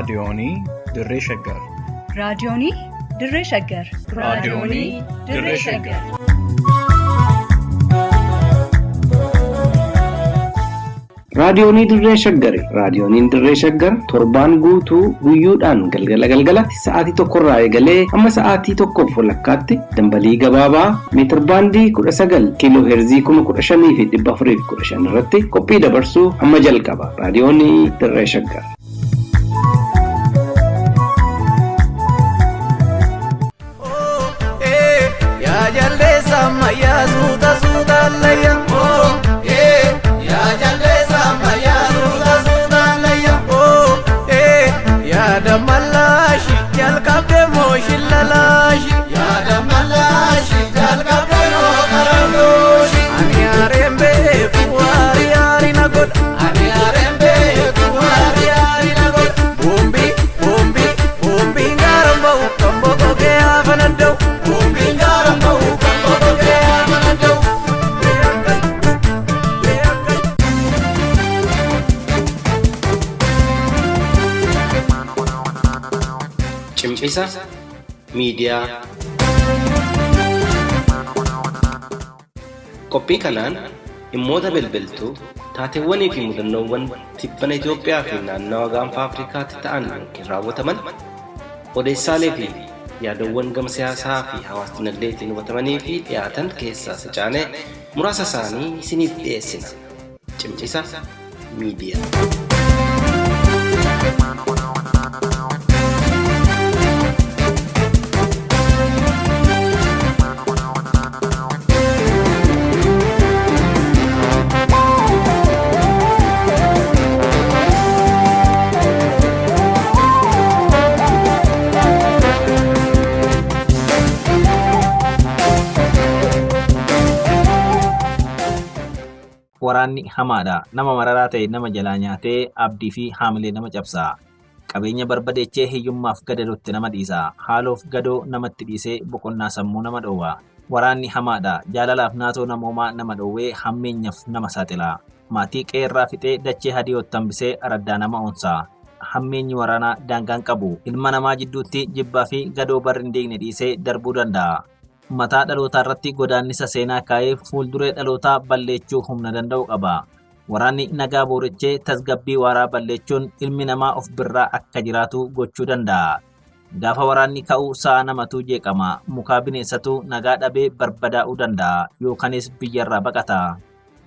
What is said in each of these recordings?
Raadiyoonii Dirree Shaggar. Raadiyoonii Dirree Shaggar. Raadiyoonii Dirree Shaggar. Raadiyoonii Dirree Shaggari. Raadiyooniin Dirree Shaggar torbaan guutuu guyyoodhaan galgala galgalatti sa'aatii tokkorraa eegalee hamma sa'aatii tokkoof walakkaatti dambalii gabaabaa meetirbaandii 19 kiiloo heerzii 15,415 irratti qophii dabarsuu hamma jalqaba. Raadiyoonii Dirree Shaggar. Yaa jaldeessa ammayyaa suuta suuta layya. Yaa jaldeessa ammayyaa suuta suuta layya. Yaa dammallaashi jalqabdee mooshi lalaashi. Yaa dammallaashi jalqabdee moo karandooshi. Ani aareen beeku waari yaari na godha. Ani aareen beeku waari yaari na godha. Boombi boombi boombiin gaara ba'u kan boqoqee hafan adda'u. Boombiin gaara ba'u kan boqoqee hafan adda'u. Cimcisa Miidiyaa. Qophii kanaan dhimmoota bilbiltuu taateewwanii fi mudannoowwan tibbana Itoophiyaa fi naannawa gaanfa Afrikaatti ta'an yookiin raawwataman odeessaalee fi yaadawwan gama siyaasaa fi hawaas dinagdeetiin hubatamanii fi dhiyaatan keessaa secaanee muraasa isaanii isiniif dhiyeessina. Cimcisa Miidiyaa. Waraanni hamaadha. Nama mararaa ta'e nama jalaa nyaatee abdii fi haamilee nama cabsa. Qabeenya barbadeechee hiyyummaaf gadadootti nama dhiisa. Haaloof gadoo namatti dhiisee boqonnaa sammuu nama dhoowwa. Waraanni hamaadha. Jaalalaaf naatoo namoomaa nama dhoowwee hammeenyaaf nama saaxila. Maatii qeerraa fixee dachee hadiyootti hambisee araddaa nama onsa. Hammeenyi waraanaa daangaan qabu. Ilma namaa jidduutti jibbaa fi gadoo barri hin deegne dhiisee darbuu danda'a. Mataa dhalootaa irratti godaannisa seenaa kaa'ee fuulduree dhalootaa balleechuu humna danda'u qaba. Waraanni nagaa boorechee tasgabbii waaraa balleechuun ilmi namaa of birraa akka jiraatu gochuu danda'a. Gaafa waraanni ka'u sa'a namatu jeeqama. Mukaa bineensatu nagaa dhabee barbadaa'uu danda'a yookanis biyyarraa baqata.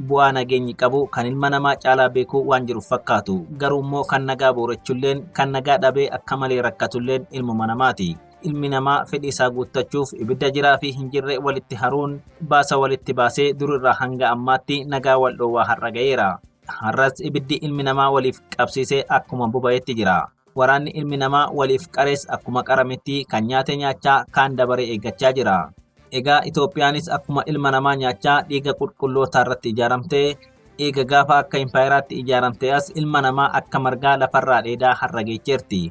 Bu'aa nageenyi qabu kan ilma namaa caalaa beekuu waan jiru fakkaatu. Garuu immoo kan nagaa boorechulleen kan nagaa dhabee akka malee rakkatulleen ilmuma namaati. Ilmi namaa fedhi isaa guuttachuuf ibidda jiraa fi hin jirre walitti haruun baasa walitti baasee durirraa hanga ammaatti nagaa wal dhoowwaa har'a ga'eera. Har'as ibiddi ilmi namaa waliif qabsiisee akkuma boba'etti jira. Waraanni ilmi namaa waliif qarees akkuma qarametti kan nyaate nyaachaa kaan dabaree eeggachaa jira. Egaa Itoophiyaanis akkuma ilma namaa nyaachaa dhiiga qulqullootaa irratti ijaaramtee eega gaafa akka impaayeraatti ijaaramte as ilma namaa akka margaa lafarraa dheedaa har'a geecheerti.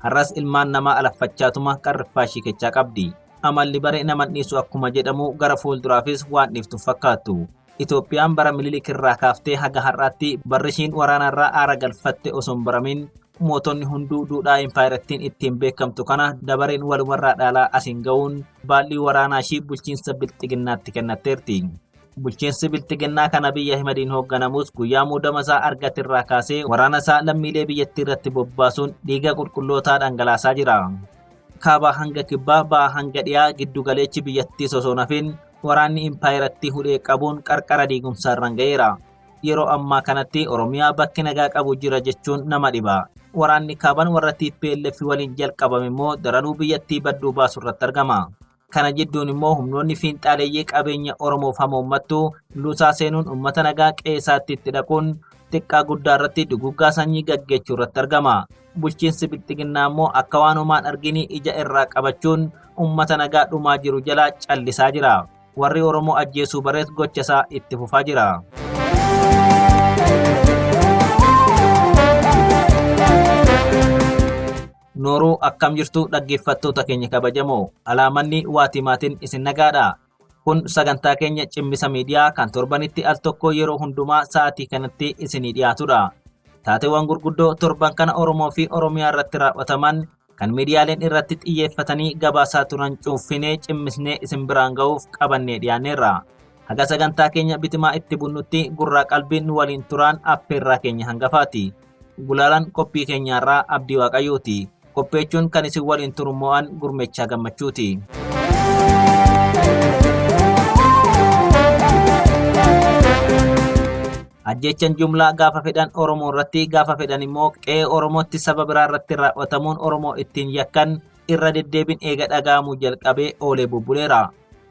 Har'as ilmaan namaa alaffachaatuma qarriffaa shiikechaa qabdi. Amalli bare nama dhiisu akkuma jedhamu gara fuulduraafis waan dhiiftu fakkaattu. Itoophiyaan bara Minilik irraa kaaftee haga har'aatti barri ishiin waraanarraa aara galfatte osoo hin baramin mootonni hunduu duudhaa impaayerattiin ittiin beekamtu kana dabareen walumarraa dhaalaa asiin ga'uun baallii waraanaa ishii bulchiinsa bilxiginnaatti kennatteerti. Bulchiinsi bilxiginnaa kan Abiyyi Ahimadiin hoogganamus guyyaa muudama isaa argaterraa kaasee waraana isaa lammiilee biyyattii irratti bobbaasuun dhiiga qulqullootaa dhangalaasaa jira. Kaabaa hanga kibbaa ba'aa hanga dhiyaa giddu galeechi biyyattii osoo nafin waraanni impaayerattii hudhee qabuun qarqara diigumsaarraan ga'eera. Yeroo ammaa kanatti Oromiyaa bakki nagaa qabu jira jechuun nama dhiba. Waraanni kaaban warra TPLF waliin jalqabame immoo daranuu biyyattii badduu baasu irratti argama. Kana jidduun immoo humnoonni fiinxaaleeyyii qabeenya Oromoof hamoommattu luusaa seenuun uummata nagaa qe'eesaatti itti dhaquun xiqqaa guddaa irratti duguggaa sanyii gaggeechuu irratti argama. Bulchiinsi bilxiginnaa immoo akka waan homaan argini ija irraa qabachuun uummata nagaa dhumaa jiru jalaa callisaa jira. Warri Oromoo ajjeesuu barees gocha isaa itti fufaa jira. Nooruu akkam jirtu dhaggeeffattoota keenya kabajamoo alaamanni waatimaatiin isin nagaadha. Kun sagantaa keenya cimmisa miidiyaa kan torbanitti al tokko yeroo hundumaa sa'aatii kanatti isinii dhiyaatudha. Taateewwan gurguddoo torban kana Oromoo fi Oromiyaa irratti raawwataman kan miidiyaaleen irratti xiyyeeffatanii gabaasaa turan cuunfinee cimmisnee isin biraan ga'uuf qabannee dhiyaanneerra. Haga sagantaa keenya bitimaa itti bunnutti gurraa qalbiin nu waliin turaan affeerraa keenya hangafaati. Gulaalaan qophii keenyaarraa Abdii Waaqayyooti. Qopheechuun kan isin waliin turu mo'an gurmechaa gammachuuti. Ajjechaan jumlaa gaafa fedhan Oromoo irratti gaafa fedhan immoo qe'ee Oromootti saba biraa irratti raawwatamuun Oromoo ittiin yakkan irra deddeebiin eega dhaga'amuu jalqabee oolee bubbuleera.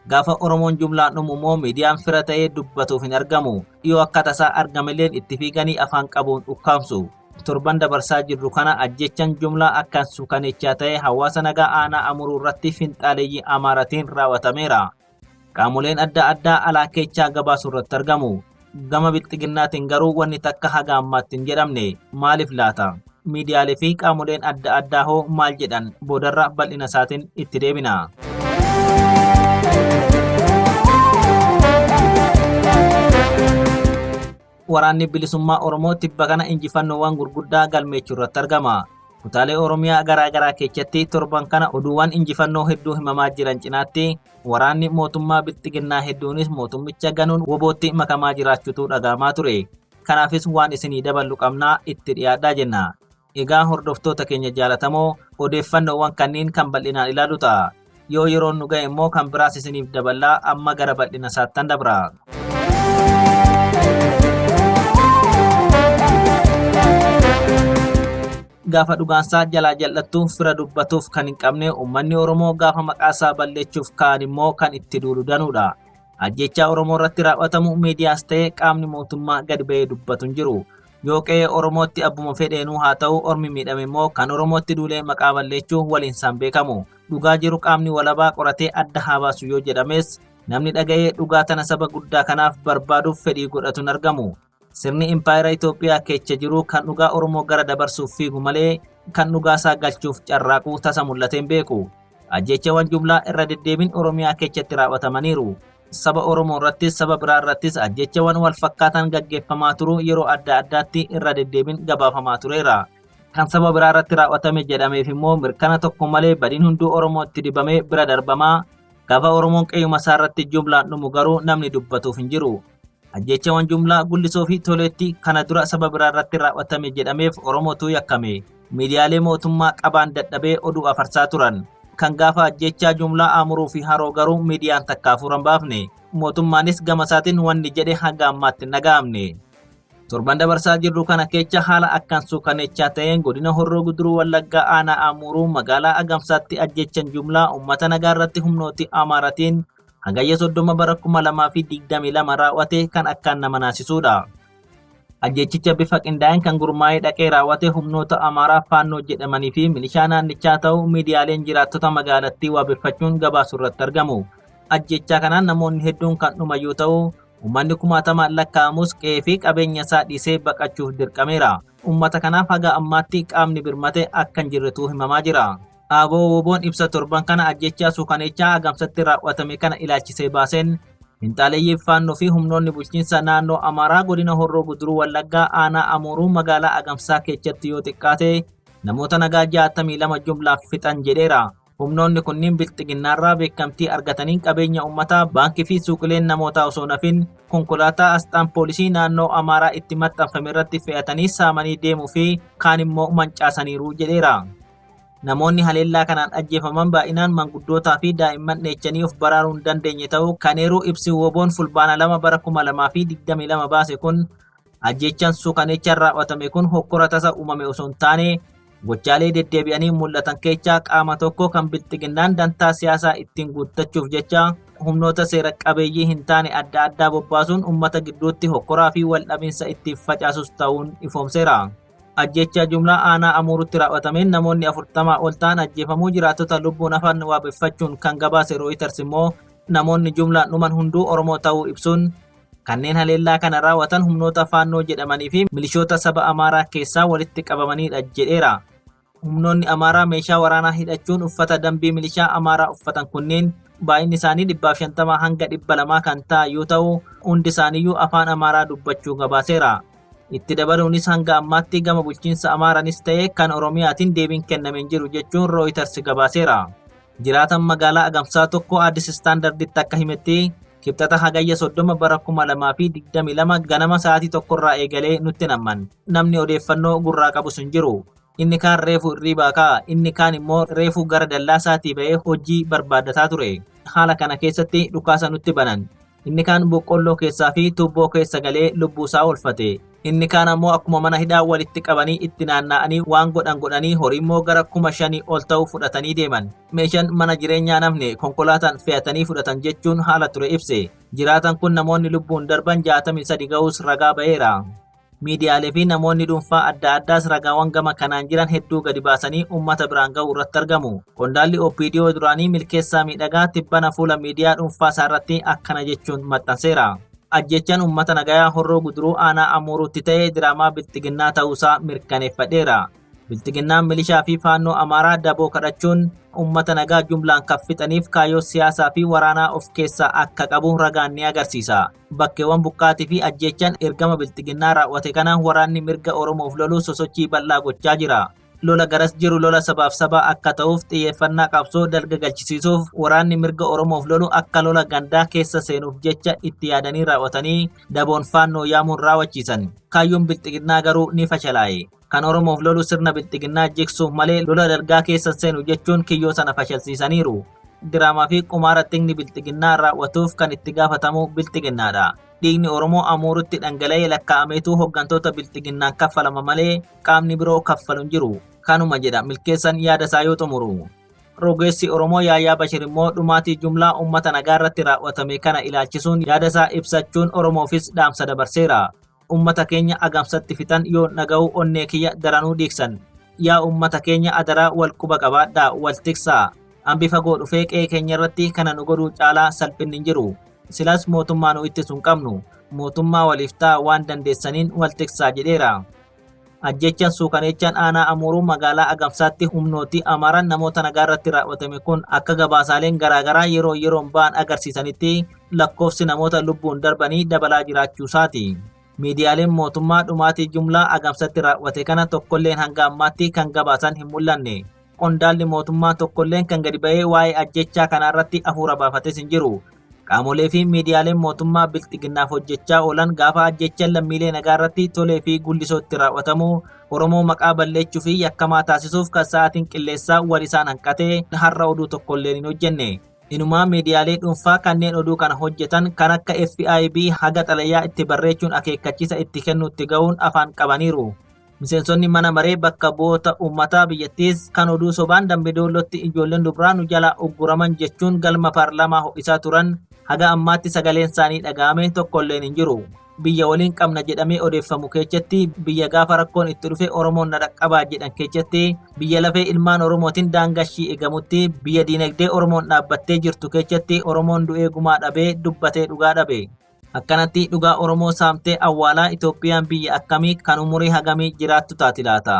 Gaafa Oromoon jumlaan dhumu immoo miidiyaan fira ta'ee dubbatuuf hin argamu. Yoo akka tasaa argamelleen itti fiiganii afaan qabuun ukkaamsu. Torban dabarsaa jirru kana ajjechaan jumlaa akkaan suukaneechaa ta'e hawaasa nagaa aanaa Amuruu irratti finxaaleeyyii Amaaratiin raawwatameera. Qaamoleen adda addaa alaa keechaa gabaasuu irratti argamu. Gama bilxiginnaatiin garuu wanni takka haga ammaatti hin jedhamne maaliif laata? Miidiyaalee fi qaamoleen adda addaa hoo maal jedhan boodarra bal'ina isaatiin itti deebina. Waraanni bilisummaa Oromoo tibba kana injifannoowwan gurguddaa galmeechuu irratti argama. Kutaalee Oromiyaa garaa garaa keessatti torban kana oduuwwan injifannoo hedduu himamaa jiran cinaatti waraanni mootummaa bilxiginnaa hedduunis mootummicha ganuun wobootti makamaa jiraachuutu dhaga'amaa ture. Kanaafis waan isinii daballu qabnaa itti dhiyaadhaa jenna. Egaa hordoftoota keenya jaalatamoo odeeffannoowwan kanneen kan bal'inaan ilaalu ta'a. Yoo yeroon nu ga'e immoo kan biraas isiniif daballaa amma gara bal'ina isaattan dabra. Gaafa dhugaansaa jalaa jal'attu fira dubbatuuf kan hin qabne uummanni Oromoo gaafa maqaasaa balleechuuf ka'an immoo kan itti duulu danuudha. Ajjechaa Oromoo irratti raawwatamu miidiyaas ta'e qaamni mootummaa gadi ba'ee dubbatu hin jiru. Yoo qe'ee Oromootti abbuma fedheenuu haa ta'u ormi miidhame immoo kan Oromootti duulee maqaa balleechuu waliin isaan beekamu. Dhugaa jiru qaamni walabaa qoratee adda haa baasu yoo jedhames namni dhaga'ee dhugaa tana saba guddaa kanaaf barbaaduuf fedhii godhatu hin argamu. Sirni impaayera Itoophiyaa keessa jiru kan dhugaa Oromoo gara dabarsuuf fiigu malee kan dhugaasaa galchuuf carraaquu tasa mul'atee hin beeku. Ajjeechawwan jumlaa irra deddeebiin Oromiyaa keessatti raawwatamaniiru. Saba Oromoo irrattis saba biraa irrattis ajjeechawwan wal fakkaatan gaggeeffamaa turu yeroo adda addaatti irra deddeebiin gabaafamaa tureera. Kan saba biraa irratti raawwatame jedhameef immoo mirkana tokko malee badiin hunduu Oromootti dibamee bira darbamaa gaafa Oromoon qe'uma isaa irratti jumlaan dhumu garuu namni dubbatuuf hin jiru. Ajjeechawwan jumlaa gullisoo fi toleetti kana dura saba biraa irratti raawwatame jedhameef Oromootu yakkame. Miidiyaalee mootummaa qabaan dadhabee oduu afarsaa turan. Kan gaafa ajjechaa jumlaa Amuruu fi Haroo garuu miidiyaan takka hafuura hin baafne. Mootummaanis gama isaatiin wanni jedhe hanga ammaatti hin dhaga'amne. Torban dabarsaa jirru kana keessa haala akkaan suukaneechaa ta'een godina Horroo Guduruu Wallaggaa aanaa Amuruu magaalaa Agamsaatti ajjechan jumlaa uummata nagaa irratti humnooti Amaaratiin hagayya 30 bara 2022 raawwate kan akkaan nama naasisuudha. Ajjechicha bifa qindaa'een kan gurmaa'ee dhaqee raawwate humnoota Amaaraa Faannoo jedhamanii fi milishaa naannichaa ta'uu miidiyaaleen jiraattota magaalattii waabeffachuun gabaasuu irratti argamu. Ajjechaa kanaan namoonni hedduun kan dhuman yoo ta'u, uummanni kumaatamaan lakkaa'amus qe'ee fi qabeenya isaa dhiisee baqachuuf dirqameera. Uummata kanaaf haga ammaatti qaamni birmate akka hin jirretu himamaa jira. Aboo Woboon ibsa torban kana ajjechaa suukaneechaa Agamsatti raawwatame kana ilaalchisee baaseen finxaaleeyyii Faannoo fi humnoonni bulchiinsa naannoo Amaaraa godina Horroo Guduruu Wallaggaa aanaa Amuuruu magaalaa Agamsaa keessatti yoo xiqqaate namoota nagaa 62 jumlaaf fixan jedheera. Humnoonni kunniin bilxiginnaarraa beekamtii argatanii qabeenya uummataa baankii fi suuqileen namootaa osoo nafin konkolaataa asxaan poolisii naannoo Amaaraa itti maxxanfame irratti fe'atanii saamanii deemuu fi kaan immoo mancaasaniiru jedheera. Namoonni haleellaa kanaan ajjeefaman baay'inaan manguddootaa fi daa'imman dheechanii of baraaruu hin dandeenye ta'uu kan eeruu ibsi Woboon fulbaana 2 bara 2022 baase kun ajjeechaan suukaneechaan raawwatame kun hokkora tasa uumame osoo hin taane gochaalee deddeebi'anii mul'atan keessaa qaama tokko kan bilxiginnaan dantaa siyaasaa ittiin guuttachuuf jecha humnoota seera qabeeyyii hin taane adda addaa bobbaasuun uummata gidduutti hokkoraa fi waldhabinsa ittiin facaasus ta'uun ifoomseera. Ajjechaa jumlaa aanaa Amuurutti raawwatameen namoonni 40 ol ta'an ajjeefamuu jiraattota lubbuun hafan waabeffachuun kan gabaase Reuters immoo namoonni jumlaan dhuman hunduu Oromoo ta'uu ibsuun kanneen haleellaa kana raawwatan humnoota Faannoo jedhamanii fi milishoota saba Amaaraa keessaa walitti qabamanidha jedheera. Humnoonni Amaaraa meeshaa waraanaa hidhachuun uffata dambii milishaa Amaaraa uffatan kunneen baay'inni isaanii 150 hanga 200 kan ta'a yoo ta'u hundi isaaniiyyuu afaan Amaaraa dubbachuu gabaaseera. Itti dabaluunis hanga ammaatti gama bulchiinsa Amaaraanis ta'e kan Oromiyaatiin deebiin kenname hin jiru jechuun Rooyiters gabaaseera. Jiraatan magaalaa Agamsaa tokko Addis Istaandarditti akka himetti Kibxata Hagayya 30 bara 2022 ganama sa'aatii tokkorraa eegalee nutti namman. Namni odeeffannoo gurraa qabus hin jiru. Inni kaan reefu hirriibaa ka'a, inni kaan immoo reefu gara dallaa isaatii ba'ee hojii barbaaddataa ture. Haala kana keessatti dhukaasa nutti banan. Inni kaan boqqolloo keessaa fi tuubboo keessa galee lubbuusaa oolfate. Inni kaan ammoo akkuma mana hidhaa walitti qabanii itti naanna'anii waan godhan godhanii horii immoo gara 5,000 ol ta'u fudhatanii deeman. Meeshaan mana jireenyaa namne konkolaataan fe'atanii fudhatan jechuun haala ture ibse. Jiraatan kun namoonni lubbuun darban 63 ga'uus ragaa ba'eera. Miidiyaalee fi namoonni dhuunfaa adda addaas ragaawwan gama kanaan jiran hedduu gadi baasanii uummata biraan ga'uu irratti argamu. Qondaalli OPDO duraanii Milkeessaa Miidhagaa tibbana fuula miidiyaa dhuunfaa isaa irratti akkana jechuun maxxanseera. Ajjechaan uummata nagayaa Horroo Guduruu aanaa Amuuruutti ta'e diraamaa Bilxiginnaa ta'uusaa mirkaneeffadheera. Bilxiginnaan milishaa fi faannoo Amaaraa daboo kadhachuun uummata nagaa jumlaan kan fixaniif kaayyoo siyaasaa fi waraanaa of keessaa akka qabu ragaan ni agarsiisa. Bakkeewwan buqqaatii fi ajjeechaan ergama Bilxiginnaa raawwate kana waraanni mirga Oromoof loluu sosochii bal'aa gochaa jira. Lola garas jiru lola sabaaf sabaa akka ta'uuf xiyyeeffannaa qabsoo dalga galchisiisuuf waraanni mirga Oromoof lolu akka lola gandaa keessa seenuuf jecha itti yaadanii raawwatanii daboon faannoo yaamuun raawwachiisan. Kaayyoon Bilxiginnaa garuu ni fashalaa'e. Kan Oromoof lolu sirna Bilxiginnaa jigsuuf malee lola dalgaa keessa seenu jechuun kiyyoo sana fashalsiisaniiru. Diraamaa fi qumaara tigni Bilxiginnaa raawwatuuf kan itti gaafatamu Bilxiginnaadha. Dhiigni Oromoo Amuurutti dhangala'ee lakkaa'ameetu hooggantoota Bilxiginnaan kaffalama malee qaamni biroo kaffalu hin jiru. Kanuma jedha Milkeessan yaada isaa yoo xumuru. Rogeessi Oromoo Yaayyaa Bashir immoo dhumaatii jumlaa uummata nagaa irratti raawwatame kana ilaalchisuun yaada isaa ibsachuun Oromoofis dhaamsa dabarseera. Uummata keenya Agamsatti fixan yoo dhaga'u onnee kiyya daranuu dhiigsan. Yaa uummata keenya adaraa wal quba qabaadhaa, wal tiksaa. Ambi fagoo dhufee qe'ee keenya irratti kana nu godhuu caalaa salphinni hin jiru. Silas mootummaa nu ittisu hin qabnu. Mootummaa waliif ta'a waan dandeessaniin wal tiksaa jedheera. Ajjechaan suukaneechaan aanaa Amuuruu magaalaa Agamsaatti humnootii Amaaraan namoota nagaa irratti raawwatame kun akka gabaasaaleen garaagaraa yeroo yeroon ba'an agarsiisanitti lakkoofsi namoota lubbuun darbanii dabalaa jiraachuusaati. Miidiyaaleen mootummaa dhumaatii jumlaa Agamsatti raawwate kana tokkolleen hanga ammaatti kan gabaasan hin mul'anne. Qondaalli mootummaa tokkolleen kan gadi ba'ee waa'ee ajjechaa kanarratti hafuura baafates hin jiru. Qaamolee fi miidiyaaleen mootummaa Bilxiginnaaf hojjechaa oolan gaafa ajjechaan lammiilee nagaa irratti tolee fi gullisootti raawwatamu Oromoo maqaa balleechuu fi yakkamaa taasisuuf kan sa'aatiin qilleessaa wal isaan hanqatee har'a oduu tokkolleen hin hojjenne. Inumaa miidiyaalee dhuunfaa kanneen oduu kana hojjetan kan akka FIB haga xalayaa itti barreechuun akeekkachiisa itti kennuutti ga'uun afaan qabaniiru. Miseensonni mana maree bakka bu'oota uummataa biyyattiis kan oduu sobaan Dambidoollotti ijoolleen dubaraa nu jalaa ugguraman jechuun galma paarlaamaa ho'isaa turan haga ammaatti sagaleen isaanii dhaga'ame tokkolleen hin jiru. Biyya waliin qabna jedhamee odeeffamu keessatti biyya gaafa rakkoon itti dhufe Oromoon na dhaqqabaa jedhan keessatti biyya lafee ilmaan Oromootiin daangashii eegamutti biyya diinagdee Oromoon dhaabbattee jirtu keessatti Oromoon du'ee gumaa dhabee dubbatee dhugaa dhabe. Akkanatti dhugaa Oromoo saamtee awwaalaa Itoophiyaan biyya akkamii kan umurii hagamii jiraattu taati laata?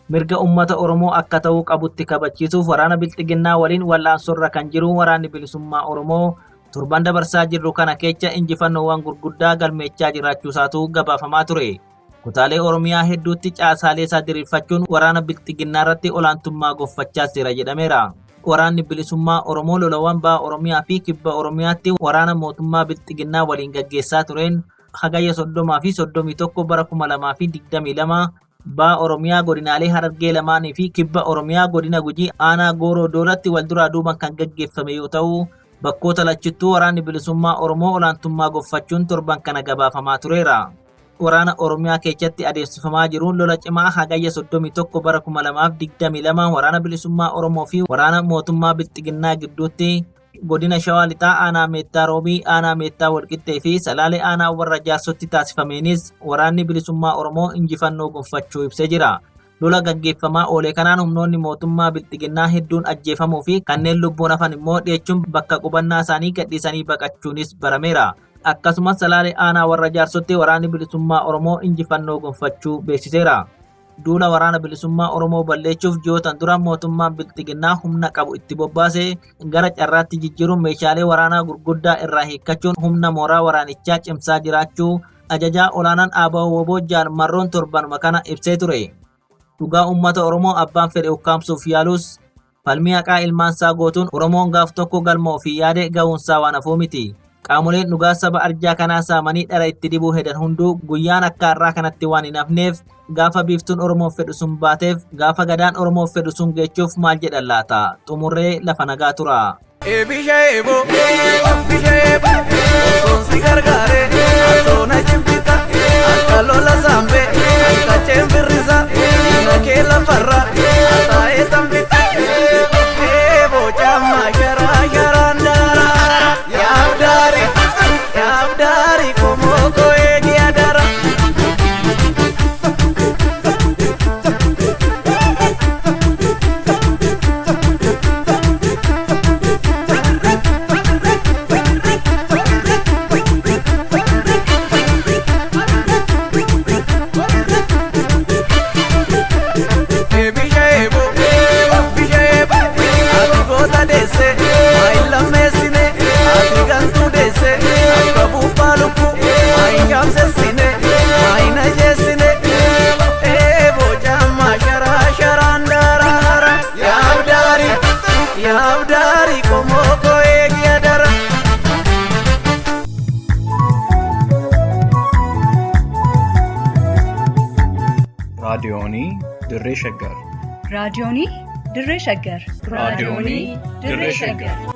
Mirga uummata Oromoo akka ta'uu qabutti kabachiisuuf waraana Bilxiginnaa waliin wal'aansorra kan jiru waraanni bilisummaa Oromoo torban dabarsaa jirru kana keessa injifannoowwan gurguddaa galmeechaa jiraachuusaatu gabaafamaa ture. Kutaalee Oromiyaa hedduutti caasaalee isaa diriirfachuun waraana Bilxiginnaa irratti olaantummaa gonfachaas jira jedhameera. Waraanni bilisummaa Oromoo lolawwan baha Oromiyaa fi kibba Oromiyaatti waraana mootummaa Bilxiginnaa waliin gaggeessaa tureen Hagayya 30 fi 31 bara 2022 baha Oromiyaa godinaalee Harargee lamaanii fi kibba Oromiyaa godina Gujii aanaa Gooroo Doolatti wal duraa duuban kan gaggeeffame yoo ta'u bakkoota lachittuu waraanni bilisummaa Oromoo olaantummaa gonfachuun torban kana gabaafamaa tureera. Waraana Oromiyaa keessatti adeemsifamaa jiruun lola cimaa Hagayya 31 bara 2022 waraana bilisummaa Oromoo fi waraana mootummaa Bilxiginnaa gidduutti godina Shawaa Lixaa aanaa Meettaa Roobii, aanaa Meettaa Walqixxee fi Salaalee aanaa Warra Jaarsotti taasifameenis waraanni bilisummaa Oromoo injifannoo gonfachuu ibsee jira. Lola gaggeeffamaa oole kanaan humnoonni mootummaa Bilxiginnaa hedduun ajjeefamuu fi kanneen lubbuun hafan immoo dheechuun bakka qubannaa isaanii gadhiisanii baqachuunis barameera. Akkasumas Salaalee aanaa Warra Jaarsotti waraanni bilisummaa Oromoo injifannoo gonfachuu beeksiseera. Duula waraana bilisummaa Oromoo balleechuuf ji'ootan dura mootummaan bilxiginnaa humna qabu itti bobbaase gara carraatti jijjiiruun meeshaalee waraanaa gurguddaa irraa hiikkachuun humna mooraa waraanichaa cimsaa jiraachuu ajajaa olaanaan ABO WBO Jaal Marroon torbanuma kana ibsee ture. Dhugaa uummata Oromoo abbaan fedhe ukkaamsuuf yaalus falmii haqaa ilmaansaa gootuun Oromoon gaaf tokko galma ofii yaade ga'uunsaa waan hafuu miti. Qaamoleen dhugaa saba arjaa kanaa saamanii dhara itti dibuu hedan hunduu guyyaan akka har'aa kanatti waan hin hafneef gaafa biiftuun Oromoof fedhu sun baateef gaafa gadaan Oromoof fedhu sun geechuuf maal jedhan laata? Xumurree lafa nagaa tura. Ebisha ebo, bisha ebo, osoon si gargaare, atoona jibbita, akka lola saambe, akka ceembirrisa, diina kee lafarra, ataa'ee tambita. Ebo caammaa sharaa sharaan daaraa, yaabdaari, yaabdaari komoo koo eegi adara. Ebisha ebo, bisha ebo, ati goota deesse, maayin lammeessine, ati gantuu deesse, akka buuphaa lukkuu, maayin caamsessine, maayin ajeessine. Ebo caammaa sharaa sharaan daaraara, yaabdaari, yaabdaari qomoo koo eegi adara. Raadiyoonii Dirree Shaggar. Raadiyoonii Dirree Shaggar. Raadiyoonii Dirree Shaggar.